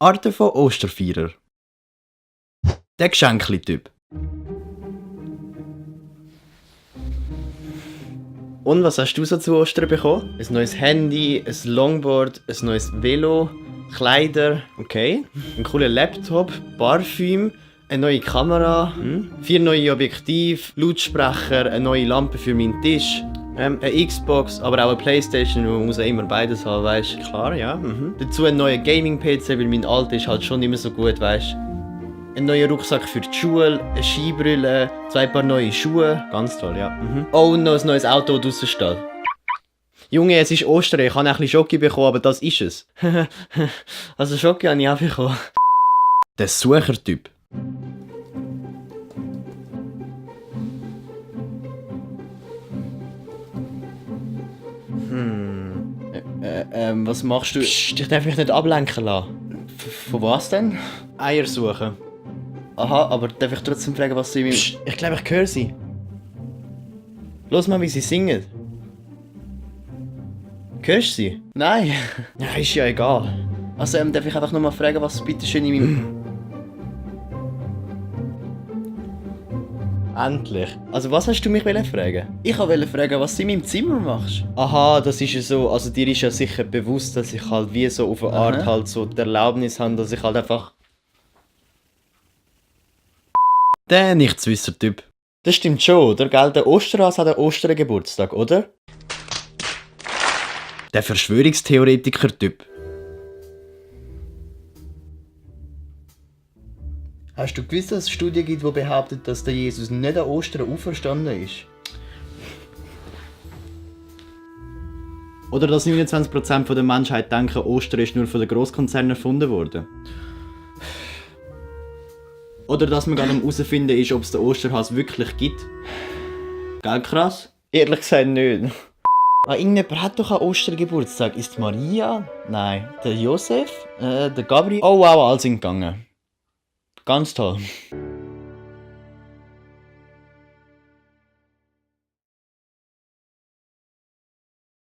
Arten von Osterfeierer. Der Geschenkli-Typ. Und was hast du so zu Ostern bekommen? Ein neues Handy, ein Longboard, ein neues Velo, Kleider, okay, ein cooler Laptop, Parfüm, eine neue Kamera, 4 neue Objektive, Lautsprecher, eine neue Lampe für meinen Tisch, eine Xbox, aber auch eine Playstation, man muss ja immer beides haben, weißt du? Klar, ja. Dazu ein neuer Gaming-PC, weil mein alter ist halt schon nicht mehr so gut, weißt du? Ein neuer Rucksack für die Schule, eine Skibrille, 2 Paar neue Schuhe. Ganz toll, ja. Oh, und noch ein neues Auto, das draussen steht. Junge, es ist Ostern, ich habe ein bisschen Schoki bekommen, aber das ist es. Also Schoki habe ich auch bekommen. Der Suchertyp. Was machst du? Psst, ich darf mich nicht ablenken lassen. Von was denn? Eier suchen. Aha, aber darf ich trotzdem fragen, was sie... Psst, ich glaube, ich höre sie. Los mal, wie sie singen. Hörst du sie? Nein. Ja, ist ja egal. Also, darf ich einfach nur mal fragen, was bitte schön in meinem... Endlich. Also, was hast du mich fragen? Ich wollte fragen, was du in meinem Zimmer machst. Aha, das ist ja so, also dir ist ja sicher bewusst, dass ich halt wie so auf eine Art halt so die Erlaubnis habe, dass ich halt einfach... Der Nichtswisser-Typ. Das stimmt schon, oder? Gell? Der Osterhase hat einen Ostergeburtstag, oder? Der Verschwörungstheoretiker-Typ. Hast du gewusst, dass es Studien gibt, die behaupten, dass der Jesus nicht an Ostern auferstanden ist? Oder dass 29% der Menschheit denken, Ostern ist nur von den Grosskonzernen erfunden worden? Oder dass man gerade am herausfinden ist, ob es den Osterhase wirklich gibt? Gell, krass? Ehrlich gesagt nicht. Irgendjemand hat doch einen Ostergeburtstag. Ist Maria? Nein. Der Josef? Der Gabriel? Oh wow, alle sind gegangen. Ganz toll.